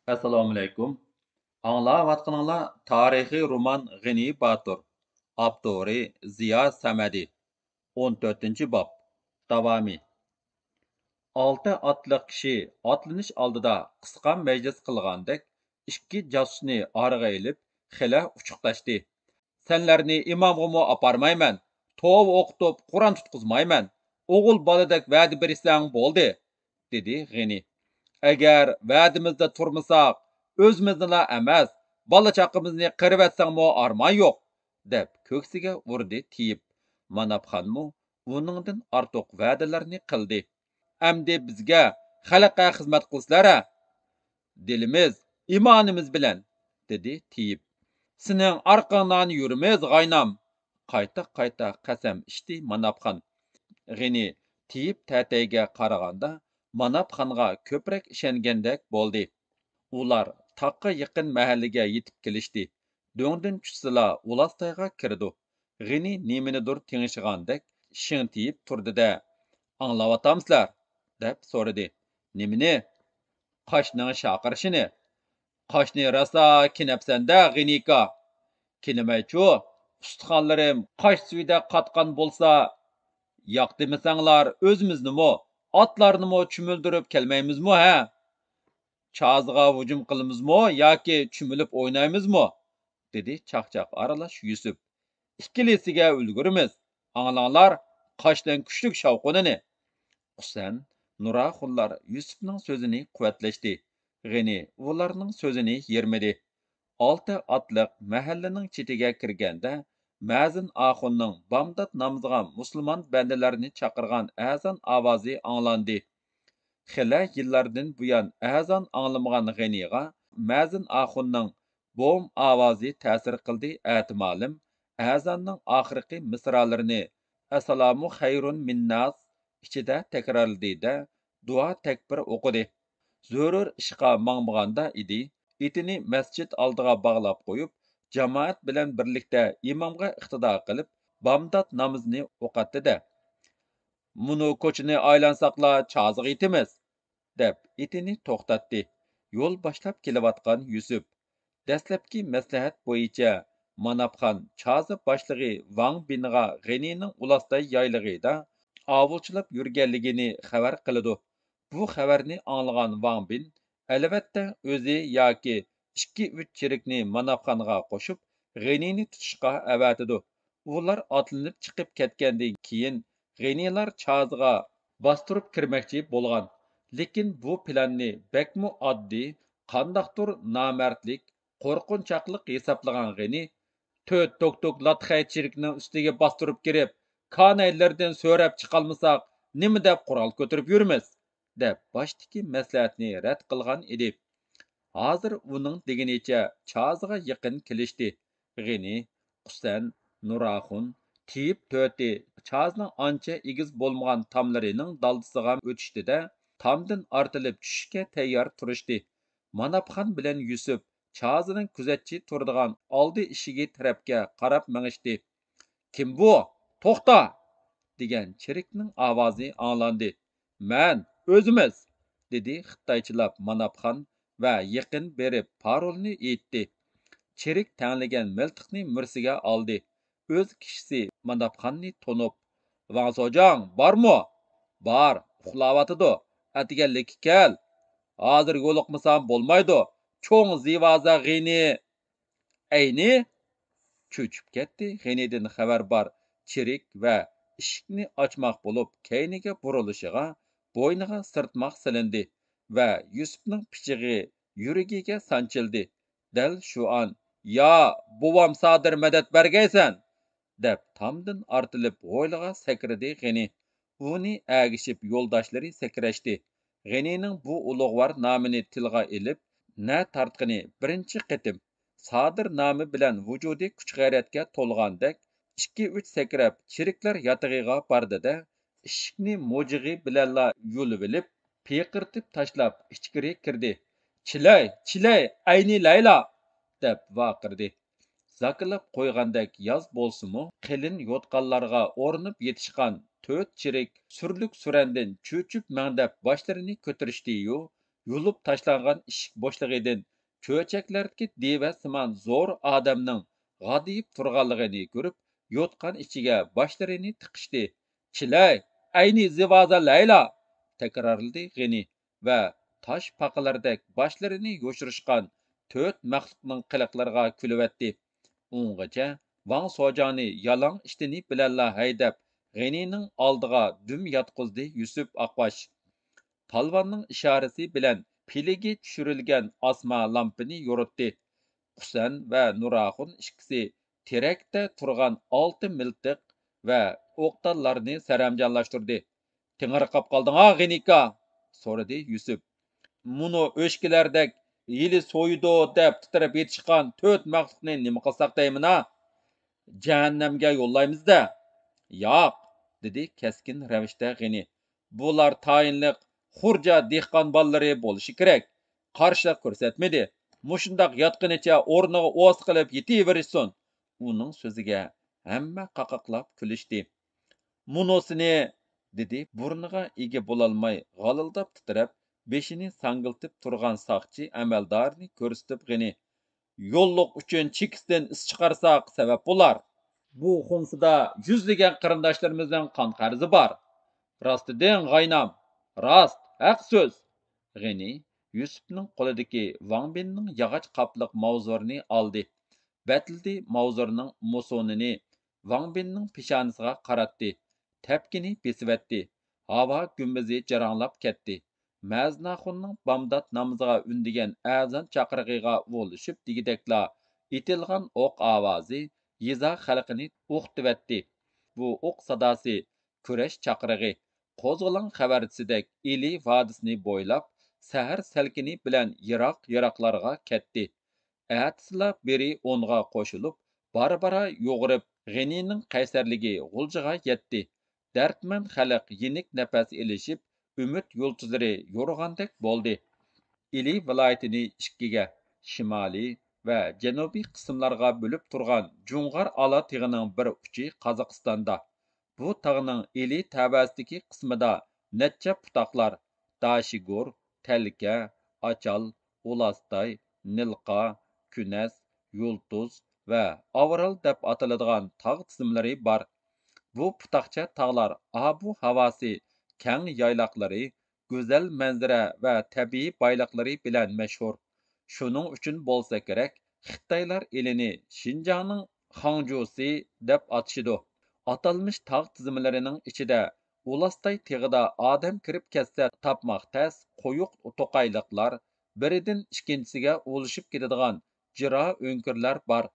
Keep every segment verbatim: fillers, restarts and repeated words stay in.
ئەسسالامۇئەلەيكۇم. ئاڭلاۋاتقىنىڭلار تارىخىي رومان غېنى باتۇر. ئاپتورى زىيا سەمەدى. ئون تۆتىنچى باب. داۋامى. ئالتە ئاتلىق كىشى ئاتلىنىش ئالدىدا قىسقا مەجلىس قىلغاندەك ئىككى جاسۇسنى ئارىغا ئېلىپ خېلى ئۇچۇقلاشتى. سەنلەرنى ئىمامغىمۇ ئاپارمايمەن، توۋا ئوقۇتۇپ قۇرئان تۇتقۇزمايمەن. ئوغۇل بالىدەك ۋەدە بېرىشسەڭ بولدى، دېدى غېنى. ئەگەر ۋەدىمىزدە تۇرمىساق، ئۆزىمىزنىلا ئەمەس، بالا چاقىمىزنى قىرىۋەتسەڭمۇ ئارمان يوق، دەپ كۆكسىگە ئۇردى تېيىپ. ماناپخانمۇ ئۇنىڭدىن ئارتۇق ۋەدىلەرنى قىلدى. ئەمدى بىزگە، خەلققە خىزمەت قىلىسىلەر ھە؟ دىلىمىز، ئىمانىمىز بىلەن، دېدى تېيىپ. سېنىڭ ئارقاڭدىن يۈرىمىز، غاينام! قايتا-قايتا قەسەم ئىچتى ماناپخان. غېنى تېيىپ تەتەيگە قارىغاندا ماناپخانغا كۆپرەك ئىشەنگەندەك بولدى. ئۇلار تاغقا يېقىن مەھەللىگە يېتىپ كېلىشتى. دۆڭدىن چۈشسىلا ئۇلاستايغا كىرىدۇ. غېنى نېمىنىدۇر تىڭشىغاندەك شىڭتىيىپ تۇردى-دە، ئاڭلاۋاتامسىلەر؟ دەپ سورىدى. نېمىنى؟ قاشنىڭ شاقىرىشىنى. قاشنى راسا كېنەپسەن-دە، غېنىكا. كېنىمەيچۇ، ئۇستىخانلىرىم قاش سۈيىدە قاتقان بولسا، ياق دېمىسەڭلار، ئۆزىمىزنىمۇ، ئاتلارنىمۇ چۈمۈلدۈرۈپ كەلمەيمىزمۇ ھە؟ چازىغا ھۇجۇم قىلىمىزمۇ ياكى چۈمۈلۈپ ئوينايمىزمۇ؟ دېدى چاقچاق ئارىلاش يۈسۈپ. ئىككىلىسىگە ئۈلگۈرىمىز. ئاڭلاڭلار، قاشنىڭ كۈچلۈك شاۋقۇنىنى. قۇسەن، نۇراخۇنلار يۈسۈپنىڭ سۆزىنى قۇۋۋەتلەشتى. غېنى ئۇلارنىڭ سۆزىنى يىرمىدى. ئالتە ئاتلىق مەھەللىنىڭ چېتىگە كىرگەندە، مەزىن ئاخۇننىڭ بامدات نامىزىغا مۇسۇلمان بەندىلەرنى چاقىرغان ئەزان ئاۋازى ئاڭلاندى. خېلى يىللاردىن بۇيان ئەزان ئاڭلىمىغان غېنىغا مەزىن ئاخۇننىڭ بوم ئاۋازى تەسىر قىلدى، ئەتىمالىم ئەزاننىڭ ئاخىرقى مىسرالىرىنى، ئەسسالامۇ خەيرۇن مىنناس، ئىچىدە تەكرارلىدى-دە، دۇئا تەكبىر ئوقۇدى. زۆرۈر ئىشقا ماڭمىغاندا ئىدى، ئېتىنى مەسچىت ئالدىغا باغلاپ قويۇپ، جامائەت بىلەن بىرلىكتە ئىمامغا ئىقتىدا قىلىپ، بامدات نامىزىنى ئوقاتتى-دە، مۇنۇ كوچىنى ئايلانساقلا چازىغا يېتىمىز، دەپ ئېتىنى توختاتتى. يول باشلاپ كېلىۋاتقان يۈسۈپ. دەسلەپكى مەسلىھەت بويىچە ماناپخان چازا باشلىقى ۋاڭ بىنغا غېنىنىڭ ئۇلاستاي يايلىقىدا ئاۋۇلچىلاپ يۈرگەنلىكىنى خەۋەر قىلىدۇ. بۇ خەۋەرنى ئاڭلىغان ۋاڭ بىن، ئەلۋەتتە، ئۆزى ياكى ئىككى-ئۈچ چېرىكنى ماناپخانغا قوشۇپ، غېنىنى تۇتۇشقا ئەۋەتىدۇ. ئۇلار ئاتلىنىپ چىقىپ كەتكەندىن كېيىن، غېنىلار چازىغا باستۇرۇپ كىرمەكچى بولغان. لېكىن بۇ پىلاننى بەكمۇ ئاددىي، قانداقتۇر نامەردلىك، قورقۇنچاقلىق ھېسابلىغان غېنى، تۆت توك-توك لاتخەي چېرىكنىڭ ئۈستىگە باستۇرۇپ كىرىپ، كانايلىرىدىن سۆرەپ چىقالمىساق، نېمە دەپ قورال كۆتۈرۈپ يۈرىمىز؟ دەپ باشتىكى مەسلىھەتنى رەت قىلغان ئىدى. ھازىر ئۇنىڭ دېگىنىچە چازىغا يېقىن كېلىشتى. غېنى، قۇسەن، نۇراخۇن، تېيىپ تۆتى چازنىڭ ئانچە ئېگىز بولمىغان تاملىرىنىڭ دالدىسىغا ئۆتۈشتى-دە، تامدىن ئارتىلىپ چۈشۈشكە تەييار تۇرۇشتى. ماناپخان بىلەن يۈسۈپ چازىنىڭ كۆزەتچى تۇرىدىغان ئالدى ئىشىكى تەرەپكە قاراپ مېڭىشتى. كىم بۇ؟ توختا! دېگەن چېرىكنىڭ ئاۋازى ئاڭلاندى. مەن، ئۆزىمىز! دېدى خىتايچىلاپ ماناپخان ۋە يېقىن بېرىپ پارولنى ئېيتتى. چېرىك تەڭلىگەن مىلتىقنى مۈرىسىگە ئالدى. ئۆز كىشىسى ماناپخاننى تونۇپ، ۋاڭ سوجاڭ بارمۇ؟ بار، ئۇخلاۋاتىدۇ. ئەتىگەنلىككە كەل. ھازىر يولۇقمىسام بولمايدۇ. چوڭ زىۋازا غېنى. ئەينى؟ چۆچۈپ كەتتى غېنىدىن خەۋەر بار چېرىك ۋە ئىشىكنى ئاچماق بولۇپ كەينىگە بۇرۇلۇشىغا بوينىغا سىرتماق سېلىندى ۋە يۈسۈپنىڭ پىچىقى يۈرىكىگە سانچىلدى. دەل شۇ ئان، يا، بوۋام سادىر مەدەت بەرگەيسەن! دەپ تامدىن ئارتىلىپ ھويلىغا سەكرىدى غېنى. ئۇنى ئەگىشىپ يولداشلىرى سەكرەشتى. غېنىنىڭ بۇ ئۇلۇغۋار نامىنى تىلغا ئېلىپ، نە تارتقىنى بىرىنچى قېتىم. سادىر نامى بىلەن ۋۇجۇدى كۈچ-غەيرەتكە تولغاندەك ئىككى-ئۈچ سەكرەپ چېرىكلەر ياتىقىغا باردى-دە، ئىشىكنى موجىغى بىلەنلا يۇلۇۋېلىپ، پىيقىرتىپ تاشلاپ ئىچكىرى كىردى. چىلەي، چىلەي، ئەينى لەيلا! دەپ ۋارقىرىدى. زاكىلاپ قويغاندەك ياز بولسىمۇ، قېلىن يوتقانلارغا ئورىنىپ يېتىشقان تۆت چېرىك سۈرلۈك سۈرەندىن چۆچۈپ مەڭدەپ باشلىرىنى كۆتۈرۈشتىيۇ، يۇلۇپ تاشلانغان ئىشىك بوشلۇقىدىن چۆچەكلەردىكى دىۋە سىمان زور ئادەمنىڭ غادىيىپ تۇرغانلىقىنى كۆرۈپ، يوتقان ئىچىگە باشلىرىنى تىقىشتى. «چىلەي، ئەينى زىۋازا لەيلا!» تەكرارلىدى غېنى ۋە تاش پاقىلىرىدەك باشلىرىنى يوشۇرۇشقان تۆت مەخلۇقنىڭ قىلىقلىرىغا كۈلۈۋەتتى. ئۇنىڭغىچە ۋاڭ سوجانى يالاڭ ئىشتىنى بىلەنلا ھەيدەپ، غېنىنىڭ ئالدىغا دۈم ياتقۇزدى يۈسۈپ ئاقباش. پالۋاننىڭ ئىشارىسى بىلەن پىلىگى چۈشۈرۈلگەن ئاسما لامپىنى يورۇتتى. قۇسەن ۋە نۇراخۇن ئىككىسى تېرەكتە تۇرغان ئالتە مىلتىق ۋە ئوقدانلارنى سەرەمجانلاشتۇردى. «تېڭىرقاپ قالدىڭا، غېنىكا؟» سورىدى يۈسۈپ. «مۇنۇ ئۆچكىلەردەك يىلى سويىدۇ دەپ تىترەپ يېتىشقان تۆت مەخلۇقنى نېمە قىلساق دەيمىنا؟ جەھەننەمگە يوللايمىز-دە.» «ياق!» دېدى كەسكىن رەۋىشتە غېنى. «بۇلار تايىنلىق خۇرجا دېھقان بالىلىرى بولۇشى كېرەك. قارشىلىق كۆرسەتمىدى. مۇشۇنداق ياتقىنىچە ئورنىغا ئوسا قىلىپ يېتىۋېرىشسۇن.» ئۇنىڭ سۆزىگە ھەممە قاقاقلاپ كۈلۈشتى. «مۇنۇسىنى!» دېدى بۇرنىغا ئىگە بولالماي غالىلداپ تىترەپ، بېشىنى ساڭگىلتىپ تۇرغان ساقچى ئەمەلدارنى كۆرسىتىپ غېنى. «يوللۇق ئۈچۈن چېكىستىن ئىس چىقارساق سەۋەب بولار. بۇ خۇمسىدا يۈزلىگەن قېرىنداشلىرىمىزنىڭ قان قەرزى بار.» «راست دېدىڭ، غاينام، راست، ھەق سۆز.» غېنى يۈسۈپنىڭ قولىدىكى ۋاڭ بىننىڭ ياغاچ قاپلىق ماۋزۇرىنى ئالدى. بەتلىدى ماۋزۇرنىڭ مۇسۇنىنى ۋاڭ بىننىڭ پېشانىسىغا قاراتتى. تەپكىنى بېسىۋەتتى. ھاۋا گۈمبىزى جاراڭلاپ كەتتى. مەزىناخۇننىڭ بامدات نامىزىغا ئۈندىگەن ئەزان چاقىرىقىغا ئۇۋۇلىشىپ دېگۈدەكلا ئېتىلغان ئوق ئاۋازى يېزا خەلقىنى ئۇخلىتىۋەتتى. بۇ ئوق ساداسى كۈرەش چاقىرىقى، قوزغىلاڭ خەۋەرچىسىدەك ئىلى ۋادىسىنى بويلاپ، سەھەر سەلكىنى بىلەن يىراق-يىراقلارغا كەتتى. ئەتىسىلا بىرى ئونغا قوشۇلۇپ، بارا-بارا يۇغۇرۇپ، غېنىنىڭ قەيسەرلىكى غۇلجىغا يەتتى. دەردمەن خەلق يېنىك نەپەس ئېلىشىپ، ئۈمىد يۇلتۇزلىرى يورۇغاندەك بولدى. ئىلى ۋىلايىتىنى ئىككىگە، شىمالىي ۋە جەنۇبىي قىسىملارغا بۆلۈپ تۇرغان جۇڭغار ئالا تېغىنىڭ بىر ئۇچى قازاقىستاندا. بۇ تاغنىڭ ئىلى تەۋەسىدىكى قىسمىدا نەچچە پۇتاقلار، داشىگۇر، تەلكە، ئاچال، ئۇلاستاي، نىلقا، كۈنەس، يۇلتۇز ۋە ئاۋرال دەپ ئاتىلىدىغان تاغ تىزمىلىرى بار. بۇ پۇتاقچە تاغلار ئابۇ ھاۋاسى، كەڭ يايلاقلىرى، گۈزەل مەنزىرە ۋە تەبىئىي بايلىقلىرى بىلەن مەشھۇر. شۇنىڭ ئۈچۈن بولسا كېرەك، خىتايلار ئىلىنى شىنجاڭنىڭ خاڭجۇسى دەپ ئاتىشىدۇ. ئاتالمىش تاغ تىزمىلىرىنىڭ ئىچىدە ئۇلاستاي تېغىدا ئادەم كىرىپ كەتسە تاپماق تەس، قويۇق توقايلىقلار، بىرىدىن ئىككىنچىسىگە ئۇلىشىپ كېتىدىغان جىرا ئۆڭكۈرلەر بار.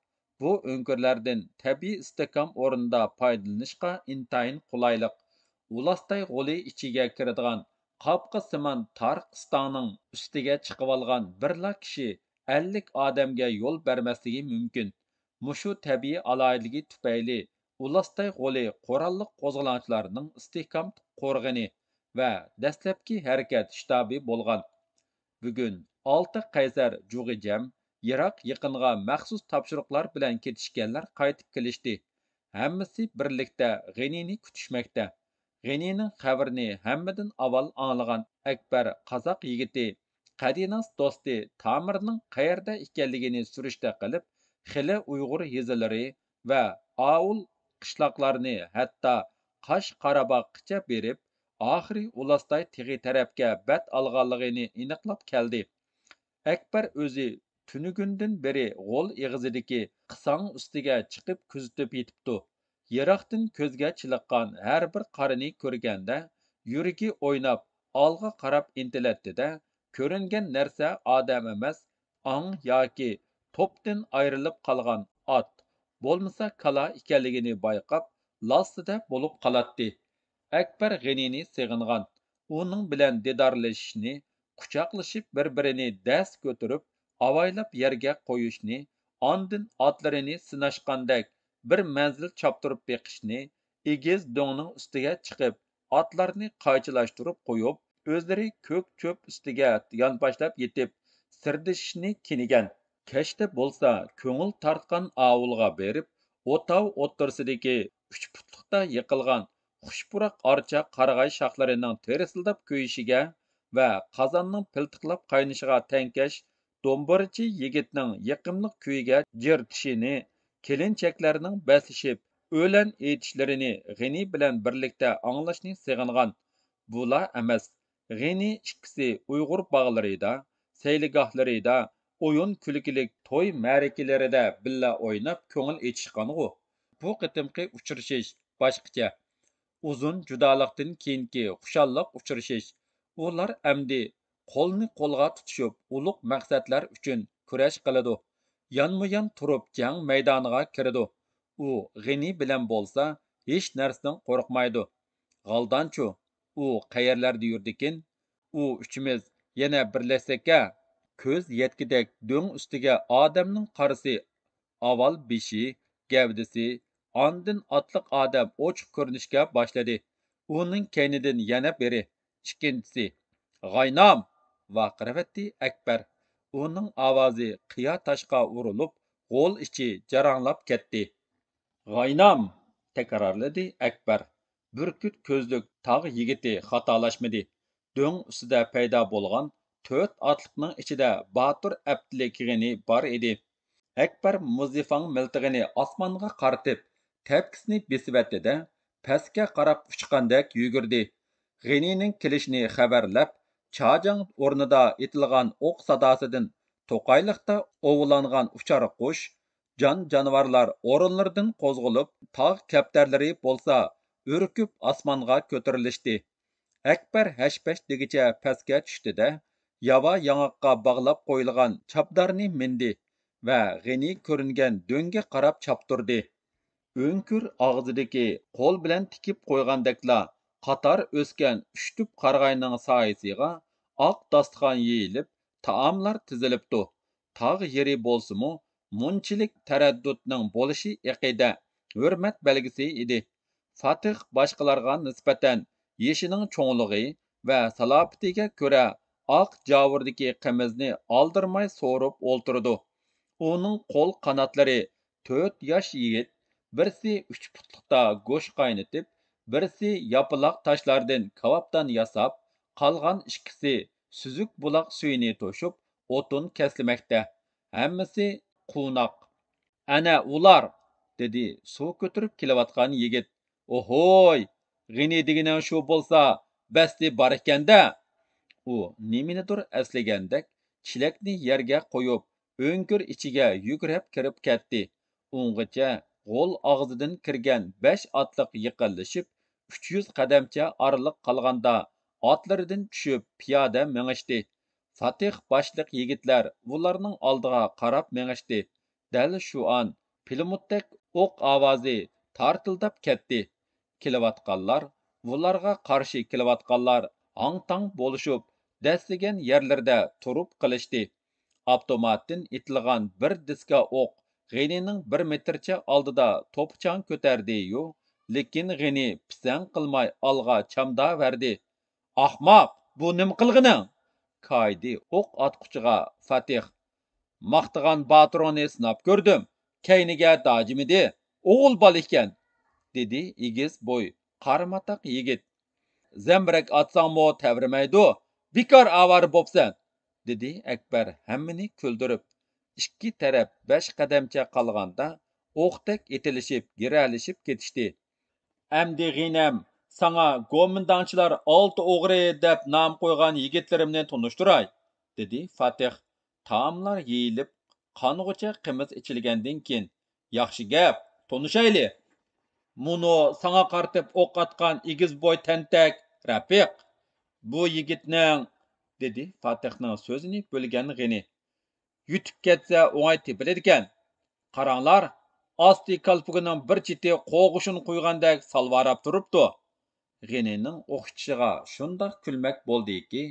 بۇ ئۆڭكۈرلەردىن تەبىئىي ئىستىھكام ئورنىدا پايدىلىنىشقا ئىنتايىن قولايلىق. ئۇلاستاي غولى ئىچىگە كىرىدىغان قاپقا سىمان تار قىستاڭنىڭ ئۈستىگە چىقىۋالغان بىرلا كىشى ئەللىك ئادەمگە يول بەرمەسلىكى مۇمكىن. مۇشۇ تەبىئىي ئالاھىدىلىكى تۈپەيلى ئۇلاستاي غولى قوراللىق قوزغىلاڭچىلارنىڭ ئىستىھكام قورغىنى ۋە دەسلەپكى ھەرىكەت شتابى بولغان. بۈگۈن ئالتە قەيسەر جۇغى جەم يىراق يېقىنغا مەخسۇس تاپشۇرۇقلار بىلەن كېتىشكەنلەر قايتىپ كېلىشتى. ھەممىسى بىرلىكتە غېنىنى كۈتۈشمەكتە. غېنىنىڭ خەۋىرىنى ھەممىدىن ئاۋۋال ئاڭلىغان ئەكبەر قازاق يىگىتى قەدىناس دوستى تامىرنىڭ قەيەردە ئىكەنلىكىنى سۈرۈشتە قىلىپ، خېلى ئۇيغۇر يېزىلىرى ۋە ئاۋۇل، قىشلاقلارنى، ھەتتا قاش قاراباغقىچە بېرىپ، ئاخىرى ئۇلاستاي تېغى تەرەپكە بەت ئالغانلىقىنى ئېنىقلاپ كەلدى. ئەكبەر ئۆزى تۈنۈگۈندىن بېرى غول ئېغىزىدىكى قىساڭ ئۈستىگە چىقىپ كۆزىتىپ يېتىپتۇ. يىراقتىن كۆزگە چېلىققان ھەر بىر قارىنى كۆرگەندە، يۈرىكى ئويناپ، ئالغا قاراپ ئىنتىلەتتى-دە، كۆرۈنگەن نەرسە ئادەم ئەمەس، ئاڭ ياكى توپتىن ئايرىلىپ قالغان ئات، بولمىسا كالا ئىكەنلىكىنى بايقاپ، لاسسىدە بولۇپ قالاتتى. ئەكبەر غېنىنى سېغىنغان، ئۇنىڭ بىلەن دىدارلىشىشنى، قۇچاقلىشىپ بىر-بىرىنى دەس كۆتۈرۈپ ئاۋايلاپ يەرگە قويۇشنى، ئاندىن ئاتلىرىنى سىناشقاندەك بىر مەنزىل چاپتۇرۇپ بېقىشنى، ئېگىز دۆڭنىڭ ئۈستىگە چىقىپ، ئاتلارنى قايچىلاشتۇرۇپ قويۇپ، ئۆزلىرى كۆك چۆپ ئۈستىگە يانپاشلاپ يېتىپ، سىردىشىشنى كېنىگەن. كەچتە بولسا كۆڭۈل تارتقان ئاۋۇلغا بېرىپ، ئوتاۋ ئوتتۇرىسىدىكى ئۈچ پۇتلۇقتا يېقىلغان خۇش پۇراق ئارچا قارىغاي شاخلىرىنىڭ تىرسىلداپ كۆيۈشىگە، ۋە قازاننىڭ پىلتىقلاپ قاينىشىغا تەڭكەش دومبۇرىچى يىگىتنىڭ يېقىملىق كۈيىگە جىرتىشىنى، كېلىنچەكلەرنىڭ بەسلىشىپ ئۆلەن ئېيتىشلىرىنى غېنى بىلەن بىرلىكتە ئاڭلاشنى سېغىنغان. بۇلا ئەمەس، غېنى ئىككىسى ئۇيغۇر باغلىرىدا، سەيلىگاھلىرىدا، ئويۇن-كۈلكىلىك توي-مەرىكىلىرىدە بىللە ئويناپ كۆڭۈل ئېچىشقانغۇ. بۇ قېتىمقى ئۇچرىشىش باشقىچە. ئۇزۇن جۇدالىقتىن كېيىنكى خۇشاللىق ئۇچرىشىش. ئۇلار ئەمدى قولنى قولغا تۇتۇشۇپ، ئۇلۇغ مەقسەتلەر ئۈچۈن كۈرەش قىلىدۇ. يانمۇيان تۇرۇپ جەڭ مەيدانىغا كىرىدۇ. ئۇ غېنى بىلەن بولسا، ھېچ نەرسىدىن قورقمايدۇ. غالدانچۇ، ئۇ قەيەرلەردە يۈرىدىكىن؟ ئۇ ئۈچىمىز يەنە بىرلەشسەككە، كۆز يەتكۈدەك دۆڭ ئۈستىگە ئادەمنىڭ قارىسى، ئاۋۋال بېشى، گەۋدىسى، ئاندىن ئاتلىق ئادەم ئوچۇق كۆرۈنۈشكە باشلىدى. ئۇنىڭ كەينىدىن يەنە بىرى، ئىككىنچىسى. «غاينام!» ۋارقىرىۋەتتى ئەكبەر. ئۇنىڭ ئاۋازى قىيا تاشقا ئۇرۇلۇپ، غول ئىچى جاراڭلاپ كەتتى. «غاينام!» تەكرارلىدى ئەكبەر. بۈركۈت كۆزلۈك تاغ يىگىتى خاتالاشمىدى. دۆڭ ئۈستىدە پەيدا بولغان تۆت ئاتلىقنىڭ ئىچىدە باتۇر ئەپتىلىك غېنى بار ئىدى. ئەكبەر مۇزىفاڭ مىلتىقىنى ئاسمانغا قارىتىپ، تەپكىسىنى بېسىۋەتتى-دە، پەسكە قاراپ ئۇچقاندەك يۈگۈردى. غېنىنىڭ كېلىشىنى خەۋەرلەپ، چاجاڭ ئورنىدا ئېتىلغان ئوق ساداسىدىن توقايلىقتا ئوۋلانغان ئۇچار قۇش، جان-جانىۋارلار ئورۇنلىرىدىن قوزغىلىپ، تاغ كەپتەرلىرى بولسا ئۈركۈپ ئاسمانغا كۆتۈرۈلۈشتى. ئەكبەر ھەش-پەش دېگۈچە پەسكە چۈشتى-دە، ياۋا ياڭاققا باغلاپ قويۇلغان چاپدارنى مىندى ۋە غېنى كۆرۈنگەن دۆڭگە قاراپ چاپتۇردى. ئۆڭكۈر ئاغزىدىكى قول بىلەن تىكىپ قويغاندەكلا قاتار ئۆسكەن ئۈچ تۈپ قارىغاينىڭ سايىسىغا ئاق داستىخان يېيىلىپ، تائاملار تىزىلىپتۇ. تاغ يېرى بولسىمۇ، مۇنچىلىك تەرەددۇتنىڭ بولۇشى ئەقىدە، ھۆرمەت بەلگىسى ئىدى. فاتىھ باشقىلارغا نىسبەتەن يېشىنىڭ چوڭلۇقى ۋە سالاپىتىگە كۆرە ئاق جاۋۇردىكى قىمىزنى ئالدىرىماي سورۇپ ئولتۇرىدۇ. ئۇنىڭ قول قاناتلىرى تۆت ياش يىگىت، بىرسى ئۈچ پۇتلۇقتا گۆش قاينىتىپ، بىرسى ياپىلاق تاشلاردىن كاۋاپتان ياساپ، قالغان ئىككىسى سۈزۈك بۇلاق سۈيىنى توشۇپ، ئوتۇن كەسلىمەكتە. ھەممىسى قوناق. «ئەنە ئۇلار!» دېدى سۇ كۆتۈرۈپ كېلىۋاتقان يىگىت. «ئوھوي! غېنى دېگىنىڭ شۇ بولسا، بەستى بار ئىكەن-دە!» ئۇ نېمىنىدۇر ئەسلىگەندەك، چېلەكنى يەرگە قويۇپ، ئۆڭكۈر ئىچىگە يۈگرەپ كىرىپ كەتتى. ئۇنغىچە غول ئاغزىدىن كىرگەن بەش ئاتلىق يېقىنلىشىپ، ئۈچ يۈز قەدەمچە ئارىلىق قالغاندا، ئاتلىرىدىن چۈشۈپ، پىيادە مېڭىشتى. فاتىھ باشلىق يىگىتلەر ئۇلارنىڭ ئالدىغا قاراپ مېڭىشتى. دەل شۇ ئان پىلىموتتەك ئوق ئاۋازى تارتىلداپ كەتتى. كېلىۋاتقانلار، ئۇلارغا قارشى كېلىۋاتقانلار ھاڭ-تاڭ بولۇشۇپ، دەسسىگەن يەرلىرىدە تۇرۇپ قېلىشتى. ئاپتوماتتىن ئېتىلغان بىر دىسكا ئوق غېنىنىڭ بىر مېتىرچە ئالدىدا توپا-چاڭ كۆتەردى-يۇ، لېكىن غېنى پىسەڭ قىلماي ئالغا چامداۋەردى. «ئاخماق، بۇ نېمە قىلغىنىڭ؟» كايدى ئوق ئاتقۇچىغا فاتىھ. «ماختىغان باتۇرۇڭنى سىناپ كۆردۈم، كەينىگە داجىمىدى، ئوغۇل بالا ئىكەن» دېدى ئېگىز بوي، قارىماتاق يىگىت. «زەمبىرەك ئاتساڭمۇ تەۋرىمەيدۇ، بىكار ئاۋارە بوپسەن» دېدى ئەكبەر ھەممىنى كۈلدۈرۈپ. ئىككى تەرەپ بەش قەدەمچە قالغاندا، ئوقتەك ئېتىلىشىپ، گىرەلىشىپ كېتىشتى. «ئەمدى غېنەم، ساڭا گومىنداڭچىلار ئالتە ئوغرى دەپ نام قويغان يىگىتلىرىمنى تونۇشتۇراي» دېدى فاتىھ. تائاملار يېيىلىپ، قانغۇچە قىمىز ئىچىلگەندىن كېيىن، «ياخشى گەپ، تونۇشايلى. مۇنۇ ساڭا قارىتىپ ئوق ئاتقان ئېگىز بوي تەنتەك رەپىق. بۇ يىگىتنىڭ» دېدى فاتىھنىڭ سۆزىنى بۆلگەن غېنى. «يۈتۈپ كەتسە ئوڭاي تېپىلىدىكەن. قاراڭلار، ئاستى كالپۇكىنىڭ بىر چېتى قوغۇشۇن قۇيغاندەك سالۋاراپ تۇرۇپتۇ.» غېنىنىڭ ئوخشىشىغا شۇنداق كۈلمەك بولدىكى،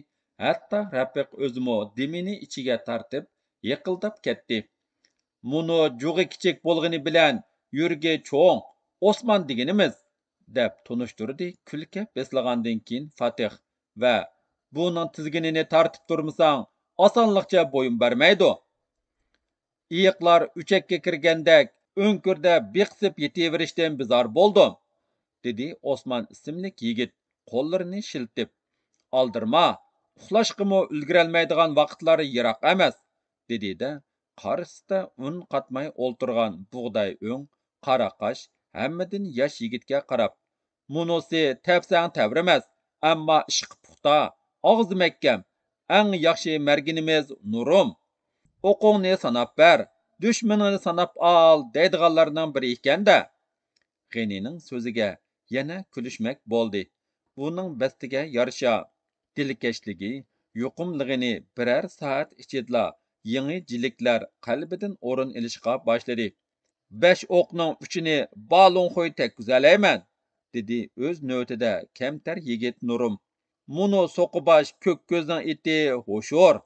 ھەتتا رەپىق ئۆزىمۇ دېمىنى ئىچىگە تارتىپ، يىقىلداپ كەتتى. «مۇنۇ جۇغى كىچىك بولغىنى بىلەن يۈرىكى چوڭ ئوسمان دېگىنىمىز» دەپ تونۇشتۇردى كۈلكە بېسىلغاندىن كېيىن فاتىھ ۋە «بۇنىڭ تىزگىنىنى تارتىپ تۇرمىساڭ، ئاسانلىقچە بويۇن بەرمەيدۇ. ئېيىقلار ئۈچەككە كىرگەندەك ئۆڭكۈردە بىقسىپ يېتىۋېرىشتىن بىزار بولدۇم» دېدى ئوسمان ئىسىملىك يىگىت قوللىرىنى شىلتىپ. «ئالدىرىما، ئۇخلاشقىمۇ ئۈلگۈرەلمەيدىغان ۋاقىتلار يىراق ئەمەس، دېدى-دە، قارىسىدا ئۈن قاتماي ئولتۇرغان بۇغداي ئۆڭ، قارا قاش، ھەممىدىن ياش يىگىتكە قاراپ، مۇنۇسى تەپسەڭ تەۋرىمەس، ئەمما ئىشقا پۇختا، ئاغزى مەھكەم، ئەڭ ياخشى مەرگىنىمىز نۇرۇم. ئوقۇڭنى ساناپ بەر، دۈشمىنىڭنى ساناپ ئال دەيدىغانلارنىڭ بىرى ئىكەن-دە. غېنىنىڭ سۆزىگە يەنە كۈلۈشمەك بولدى. بۇنىڭ بەستىگە يارىشا، دىلكەشلىكى، يۇقۇملۇقىنى بىرەر سائەت ئىچىدىلا يېڭى جىلىكلەر قەلبىدىن ئورۇن ئېلىشقا باشلىدى. بەش ئوقنىڭ ئۈچىنى بالۇڭخۇي تەگكۈزەلەيمەن، دېدى ئۆز نۆۋىتىدە كەمتەر يىگىت نۇرۇم. مۇنۇ سوقىباش كۆك كۆزنىڭ ئېتى ھوشۇر.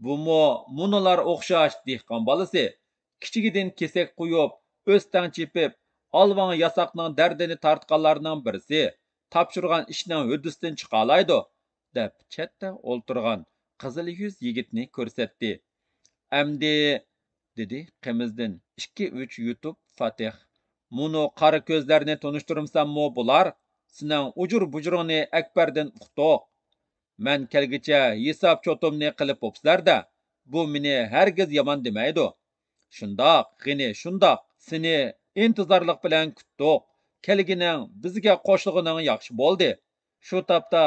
بۇمۇ مۇنۇلار ئوخشاش دېھقان بالىسى. كىچىكىدىن كېسەك قويۇپ، ئۆستەڭ چېپىپ، ئالۋاڭ ياساقنىڭ دەردىنى تارتقانلارنىڭ بىرسى. تاپشۇرغان ئىشنىڭ ھۆددىسىدىن چىقالايدۇ، دەپ چەتتە ئولتۇرغان قىزىل يۈز يىگىتنى كۆرسەتتى. ئەمدى، دېدى قىمىزدىن ئىككى-ئۈچ يۇتۇپ فاتىھ. مۇنۇ قارا كۆزلەرنى تونۇشتۇرمىساممۇ بولار؟ سېنىڭ ئۇجۇر-بۇجۇرۇڭنى ئەكبەردىن ئۇقتۇق. مەن كەلگۈچە ھېساب چوتۇمنى قىلىپ بوپسىلەر-دە، بۇ مېنى ھەرگىز يامان دېمەيدۇ. شۇنداق، غېنى، شۇنداق. سېنى ئىنتىزارلىق بىلەن كۈتتۇق. كەلگىنىڭ، بىزگە قوشۇلغىنىڭ ياخشى بولدى. شۇ تاپتا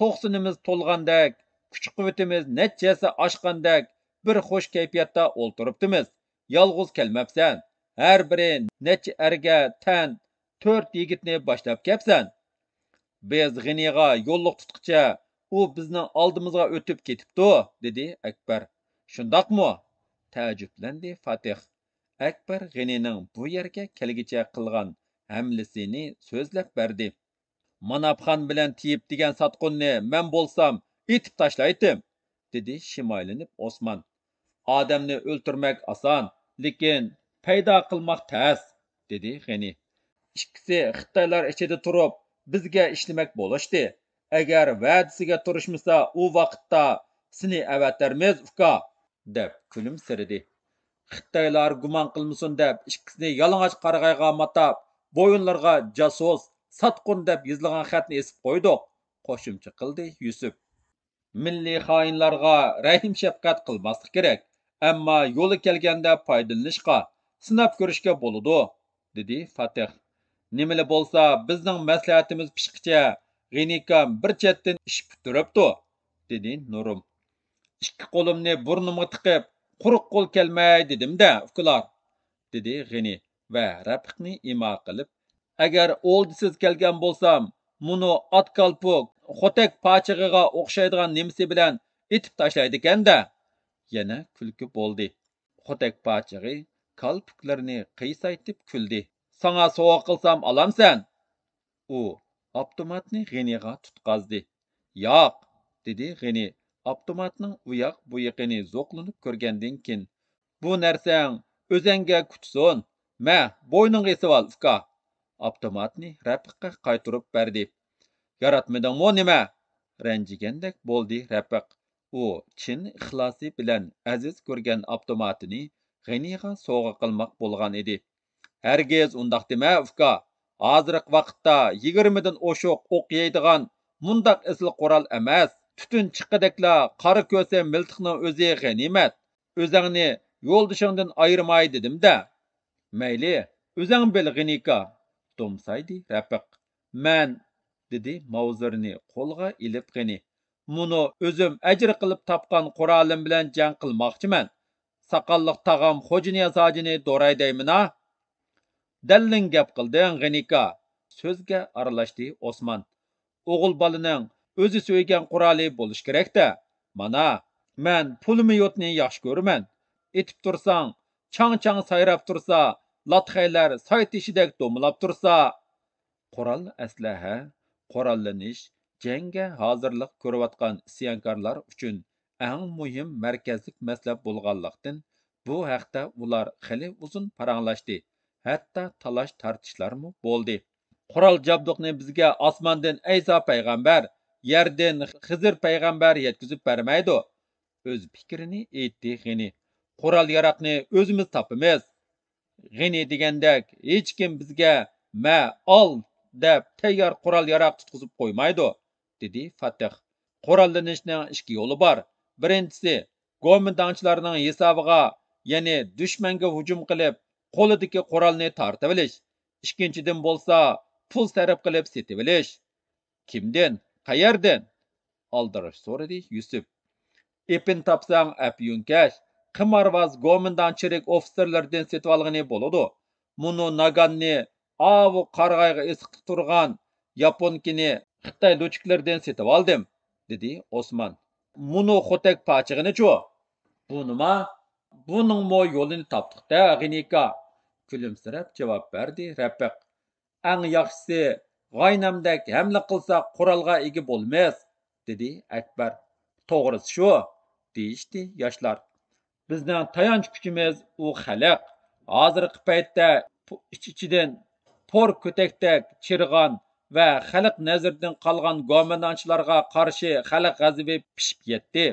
توقسىنىمىز تولغاندەك، كۈچ-قۇۋۋىتىمىز نەچچە ھەسسە ئاشقاندەك بىر خۇش كەيپىياتتا ئولتۇرۇپتىمىز. يالغۇز كەلمەپسەن. ھەر بىرى نەچچە ئەرگە تەن تۆت يىگىتنى باشلاپ كەپسەن. بىز غېنىغا يوللۇق تۇتقىچە ئۇ بىزنىڭ ئالدىمىزغا ئۆتۈپ كېتىپتۇ، دېدى ئەكبەر. شۇنداقمۇ؟ تەئەججۈپلەندى فاتىھ. ئەكبەر غېنىنىڭ بۇ يەرگە كەلگۈچە قىلغان ھەملىسىنى سۆزلەپ بەردى. ماناپ خان بىلەن تېيىپ دېگەن ساتقۇننى مەن بولسام ئېتىپ تاشلايتتىم، دېدى شىمايلىنىپ ئوسمان. ئادەمنى ئۆلتۈرمەك ئاسان، لېكىن پەيدا قىلماق تەس، دېدى غېنى. ئىككىسى خىتايلار ئىچىدە تۇرۇپ بىزگە ئىشلىمەك بولۇشتى. ئەگەر ۋەدىسىگە تۇرۇشمىسا، ئۇ ۋاقىتتا سېنى ئەۋەتەرمىز، ئۇكا، دەپ كۈلۈمسىرىدى. خىتايلار گۇمان قىلمىسۇن دەپ ئىككىسىنى يالىڭاچ قارىغايغا ماتاپ، بويۇنلىرىغا جاسۇس، ساتقۇن دەپ يېزىلغان خەتنى ئېسىپ قويدۇق، قوشۇمچە قىلدى يۈسۈپ. مىللىي خائىنلارغا رەھىم-شەپقەت قىلماسلىق كېرەك، ئەمما يولى كەلگەندە پايدىلىنىشقا، سىناپ كۆرۈشكە بولىدۇ، دېدى فاتىھ. نېمىلا بولسا، بىزنىڭ مەسلىھەتىمىز پىشقىچە غېنىكام بىر چەتتىن ئىش پۈتتۈرۈپتۇ، دېدى نۇرۇم. ئىككى قولۇمنى بۇرنۇمغا تىقىپ، قۇرۇق قول كەلمەي دېدىم-دە، ئۇكىلار، دېدى غېنى ۋە رەپىقنى ئىما قىلىپ، ئەگەر ئولجىسىز كەلگەن بولسام، مۇنۇ ئات كالپۇك، خوتەك پاچىقىغا ئوخشايدىغان نېمىسى بىلەن ئېتىپ تاشلايدىكەن-دە. يەنە كۈلكە بولدى. خوتەك پاچىقى كالپۇكلىرىنى قىيسايتىپ كۈلدى. ساڭا سوۋغا قىلسام ئالامسەن؟ ئۇ ئاپتوماتنى غېنىغا تۇتقازدى. ياق، دېدى غېنى ئاپتوماتنىڭ ئۇياق بۇيىقىنى زوقلىنىپ كۆرگەندىن كېيىن. بۇ نەرسەڭ ئۆزەڭگە كۈتسۇن. مە، بوينۇڭغا ئېسىۋال، ئۇكا. ئاپتوماتنى رەپىققە قايتۇرۇپ بەردى. ياراتمىدىڭمۇ نېمە؟ رەنجىگەندەك بولدى رەپىق. ئۇ چىن ئىخلاسى بىلەن ئەزىز كۆرگەن ئاپتوماتىنى غېنىغا سوۋغا قىلماق بولغان ئىدى. ھەرگىز ئۇنداق دېمە، ئۇكا. ھازىرقى ۋاقىتتا يىگىرمىدىن ئوشۇق ئوق يەيدىغان مۇنداق ئېسىل قورال ئەمەس. تۈتۈن چىققىدەكلا قارا كۆسە مىلتىقنىڭ ئۆزى غەنىيمەت. ئۆزەڭنى يولدىشىڭدىن ئايرىماي دېدىم-دە. مەيلى، ئۆزەڭ بىل، غېنىكا، دومسايدى رەپىق. مەن، دېدى ماۋزېرنى قولىغا ئېلىپ غېنى. مۇنۇ ئۆزۈم ئەجىر قىلىپ تاپقان قورالىم بىلەن جەڭ قىلماقچىمەن. ساقاللىق تاغام خوجانىياز ھاجىنى دوراي دەيمىنا؟ دەللىڭ گەپ قىلدىڭ، غېنىكا. سۆزگە ئارىلاشتى ئوسمان. ئوغۇل بالىنىڭ ئۆزى سۆيگەن قورالى بولۇشى كېرەك-دە. مانا، مەن پۇلىميوتنى ياخشى كۆرىمەن. ئېتىپ تۇرساڭ، چاڭ-چاڭ سايراپ تۇرسا، لاتخەيلەر ساي تېشىدەك دومىلاپ تۇرسا. قورال-ئەسلىھە، قوراللىنىش، جەڭگە ھازىرلىق كۆرۈۋاتقان ئىسيانكارلار ئۈچۈن ئەڭ مۇھىم مەركەزلىك مەسىلە بولغانلىقتىن، بۇ ھەقتە ئۇلار خېلى ئۇزۇن پاراڭلاشتى، ھەتتا تالاش-تارتىشلارمۇ بولدى. قورال-جابدۇقنى بىزگە ئاسماندىن ئەيسا پەيغەمبەر، يەردىن خىزىر پەيغەمبەر يەتكۈزۈپ بەرمەيدۇ. ئۆز پىكرىنى ئېيتتى غېنى. قورال-ياراقنى ئۆزىمىز تاپىمىز. غېنى دېگەندەك ھېچكىم بىزگە «مە، ئال» دەپ تەييار قورال-ياراق تۇتقۇزۇپ قويمايدۇ، دېدى فاتىھ. قوراللىنىشنىڭ ئىككى يولى بار. بىرىنچىسى، گومىنداڭچىلارنىڭ ھېسابىغا، يەنى دۈشمەنگە ھۇجۇم قىلىپ، قولىدىكى قورالنى تارتىۋېلىش. ئىككىنچىدىن بولسا، پۇل سەرپ قىلىپ سېتىۋېلىش. كىمدىن؟ قەيەردىن؟ ئالدىراش سورىدى يۈسۈپ. ئېپىنى تاپساڭ ئەپيۈنكەش، قىمارۋاز گومىنداڭ چېرىك ئوفىتسېرلىرىدىن سېتىۋالغىنى بولىدۇ. مۇنۇ ناگاننى ئاۋۇ قارىغايغا ئېسىقتا تۇرغان ياپونكىنى خىتاي لۇچۇكلىرىدىن سېتىۋالدىم، دېدى ئوسمان. مۇنۇ خوتەك پاچىقىنىچۇ؟ بۇنىما؟ بۇنىڭمۇ يولىنى تاپتۇق-دە، غېنىكا، كۈلۈمسىرەپ جاۋاب بەردى رەپىق. ئەڭ ياخشىسى، غاينامدەك ھەملە قىلساق قورالغا ئىگە بولىمىز، دېدى ئەكبەر. توغرىسى شۇ، دېيىشتى ياشلار. بىزنىڭ تايانچ كۈچىمىز ئۇ خەلق. ھازىرقى پەيتتە پو-، ئىچ-ئىچىدىن پور كۆتەكتەك چىرىغان ۋە خەلق نەزىرىدىن قالغان گومىنداڭچىلارغا قارشى خەلق غەزىپى پىشىپ يەتتى.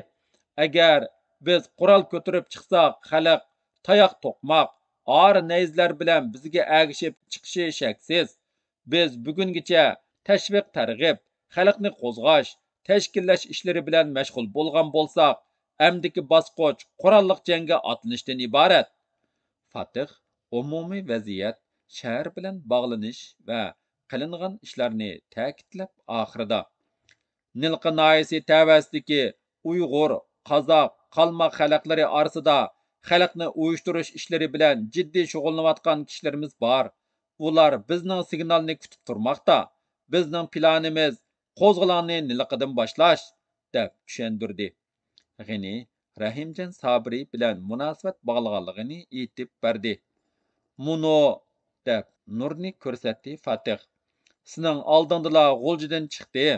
ئەگەر بىز قورال كۆتۈرۈپ چىقساق، خەلق تاياق توقماق، ئارا نەيزىلەر بىلەن بىزگە ئەگىشىپ چىقىشى شەكسىز. بىز بۈگۈنگىچە تەشۋىق تەرغىب، خەلقنى قوزغاش، تەشكىللەش ئىشلىرى بىلەن مەشغۇل بولغان بولساق، ئەمدىكى باسقۇچ قوراللىق جەڭگە ئاتلىنىشتىن ئىبارەت. فاتىخ ئومۇمىي ۋەزىيەت، شەھەر بىلەن باغلىنىش ۋە قىلىنغان ئىشلارنى تەكىتلەپ ئاخىرىدا، نىلقا ناھىيەسى تەۋەسىدىكى ئۇيغۇر، قازاق، قالماق خەلقلىرى ئارىسىدا خەلقنى ئۇيۇشتۇرۇش ئىشلىرى بىلەن جىددىي شۇغۇللىنىۋاتقان كىشىلىرىمىز بار. ئۇلار بىزنىڭ سىگنالنى كۈتۈپ تۇرماقتا. بىزنىڭ پىلانىمىز قوزغىلاڭنى نىلقىدىن باشلاش، دەپ چۈشەندۈردى. غېنى رەھىمجان سابىرى بىلەن مۇناسىۋەت باغلىغانلىقىنى ئېيتىپ بەردى. مۇنۇ، دەپ نۇرنى كۆرسەتتى فاتىخ. سېنىڭ ئالدىڭدىلا غۇلجىدىن چىقتى.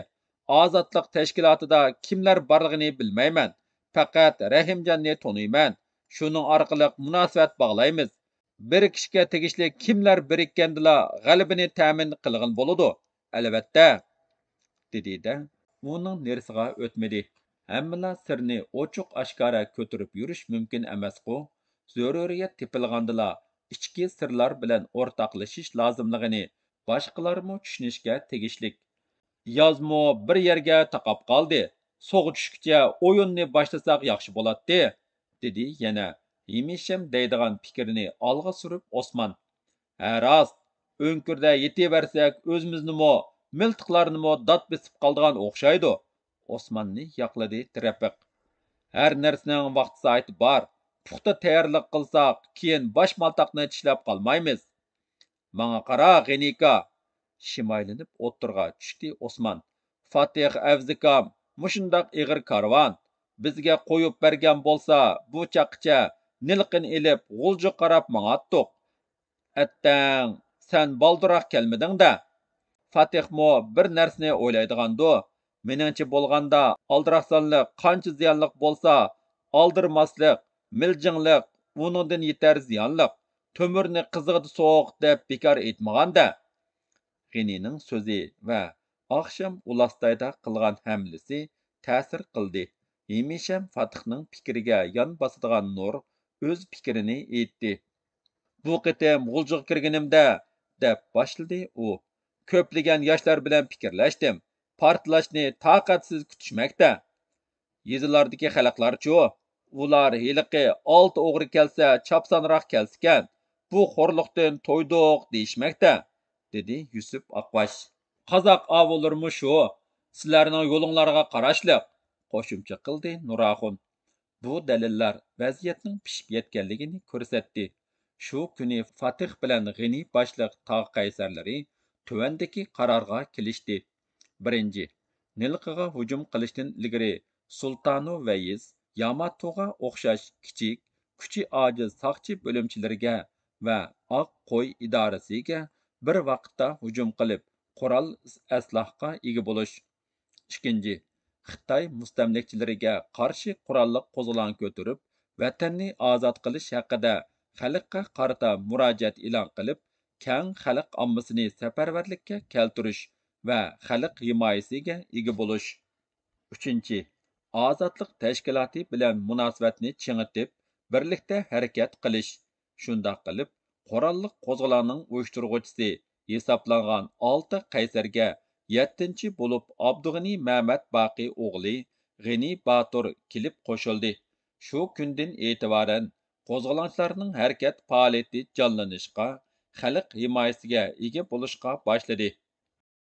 ئازادلىق تەشكىلاتىدا كىملەر بارلىقىنى بىلمەيمەن. پەقەت رەھىمجاننى تونۇيمەن. شۇنىڭ ئارقىلىق مۇناسىۋەت باغلايمىز. بىرىكىشكە تېگىشلىك كىملەر بىرىككەندىلا غەلىبىنى تەمىن قىلغىلى بولىدۇ، ئەلۋەتتە، دېدى-دە، ئۇنىڭ نېرىسىغا ئۆتمىدى. ھەممىلا سىرنى ئوچۇق-ئاشكارا كۆتۈرۈپ يۈرۈش مۇمكىن ئەمەسقۇ؟ زۆرۈرىيەت تېپىلغاندىلا ئىچكى سىرلار بىلەن ئورتاقلىشىش لازىملىقىنى باشقىلارمۇ چۈشىنىشكە تېگىشلىك. يازمۇ بىر يەرگە تاقاپ قالدى. سۇغا چۈشكىچە ئويۇننى باشلىساق ياخشى بولاتتى، دېدى يەنە ھېمىشەم دەيدىغان پىكرىنى ئالغا سۈرۈپ ئوسمان. ھە راست، ئۆڭكۈردە يېتىۋەرسەك ئۆزىمىزنىمۇ، مىلتىقلارنىمۇ دات بېسىپ قالىدىغان ئوخشايدۇ. ئوسماننى ياقلىدى رەپىق. ھەر نەرسىنىڭ ۋاقتى سائىتى بار. پۇختا تەييارلىق قىلساق، كېيىن باش مالتاقنى چىشلەپ قالمايمىز. ماڭا قارا، غېنىكا! شىمايلىنىپ ئوتتۇرىغا چۈشتى ئوسمان. فاتىخ ئەۋزىكام مۇشۇنداق ئېغىر كارۋان بىزگە قويۇپ بەرگەن بولسا، بۇ چاغقىچە نىلقىنى ئېلىپ غۇلجىغا قاراپ ماڭاتتۇق. ئەتتەڭ، سەن بالدۇرراق كەلمىدىڭ-دە. فاتىخمۇ بىر نەرسىنى ئويلايدىغاندۇ؟ مېنىڭچە بولغاندا، ئالدىراقسانلىق قانچە زىيانلىق بولسا، ئالدىرىماسلىق، مىلجىڭلىق ئۇنىڭدىن يېتەر زىيانلىق. تۆمۈرنى قىزىقىدا سوق دەپ بىكار ئېيتمىغان-دە. غېنىنىڭ سۆزى ۋە ئاخشام ئۇلاستايدا قىلغان ھەملىسى تەسىر قىلدى. ھېمىشەم فاتىخنىڭ پىكرىگە يان باسىدىغان نۇر ئۆز پىكرىنى ئېيتتى. بۇ قېتىم غۇلجىغا كىرگىنىمدە، دەپ باشلىدى ئۇ، كۆپلىگەن ياشلار بىلەن پىكىرلەشتىم. پارتلاشنى تاقەتسىز كۈتۈشمەكتە. يېزىلاردىكى خەلقلەرچۇ؟ ئۇلار ھېلىقى ئالتە ئوغرى كەلسە چاپسانراق كەلسىكەن، بۇ خورلۇقتىن تويدۇق دېيىشمەكتە، دېدى يۈسۈپ ئاقباش. قازاق ئاۋۇلىرىمۇ شۇ، سىلەرنىڭ يولۇڭلارغا قاراشلىق، قوشۇمچە قىلدى نۇراخۇن. بۇ دەلىللەر ۋەزىيەتنىڭ پىشىپ يەتكەنلىكىنى كۆرسەتتى. شۇ كۈنى فاتىھ بىلەن غېنى باشلىق تاغ قەيسەرلىرى تۆۋەندىكى قارارغا كېلىشتى. بىرىنچى، نىلقىغا ھۇجۇم قىلىشتىن ئىلگىرى سۇلتانۇ ۋەيىس، ياماتوغا ئوخشاش كىچىك، كۈچى ئاجىز ساقچى بۆلۈمچىلىرىگە ۋە ئاق قوي ئىدارىسىگە بىر ۋاقىتتا ھۇجۇم قىلىپ، قورال ئەسلىھەگە ئىگە بولۇش. ئىككىنچى، خىتاي مۇستەملىكىچىلىرىگە قارشى قوراللىق قوزغىلاڭ كۆتۈرۈپ، ۋەتەننى ئازاد قىلىش ھەققىدە خەلققە قارىتا مۇراجىئەت ئېلان قىلىپ، كەڭ خەلق ئاممىسىنى سەپەرۋەرلىككە كەلتۈرۈش ۋە خەلق ھىمايىسىگە ئىگە بولۇش. ئۈچىنچى، ئازادلىق تەشكىلاتى بىلەن مۇناسىۋەتنى چىڭىتىپ، بىرلىكتە ھەرىكەت قىلىش. شۇنداق قىلىپ، قوراللىق قوزغىلاڭنىڭ ئۇيۇشتۇرغۇچىسى ھېسابلانغان ئالتە قەيسەرگە يەتتىنچى بولۇپ ئابدۇغېنى مەمەت باقى ئوغلى غېنى باتۇر كېلىپ قوشۇلدى. شۇ كۈندىن ئېتىبارەن قوزغىلاڭچىلارنىڭ ھەرىكەت پائالىيىتى جانلىنىشقا، خەلق ھىمايىسىگە ئىگە بولۇشقا باشلىدى.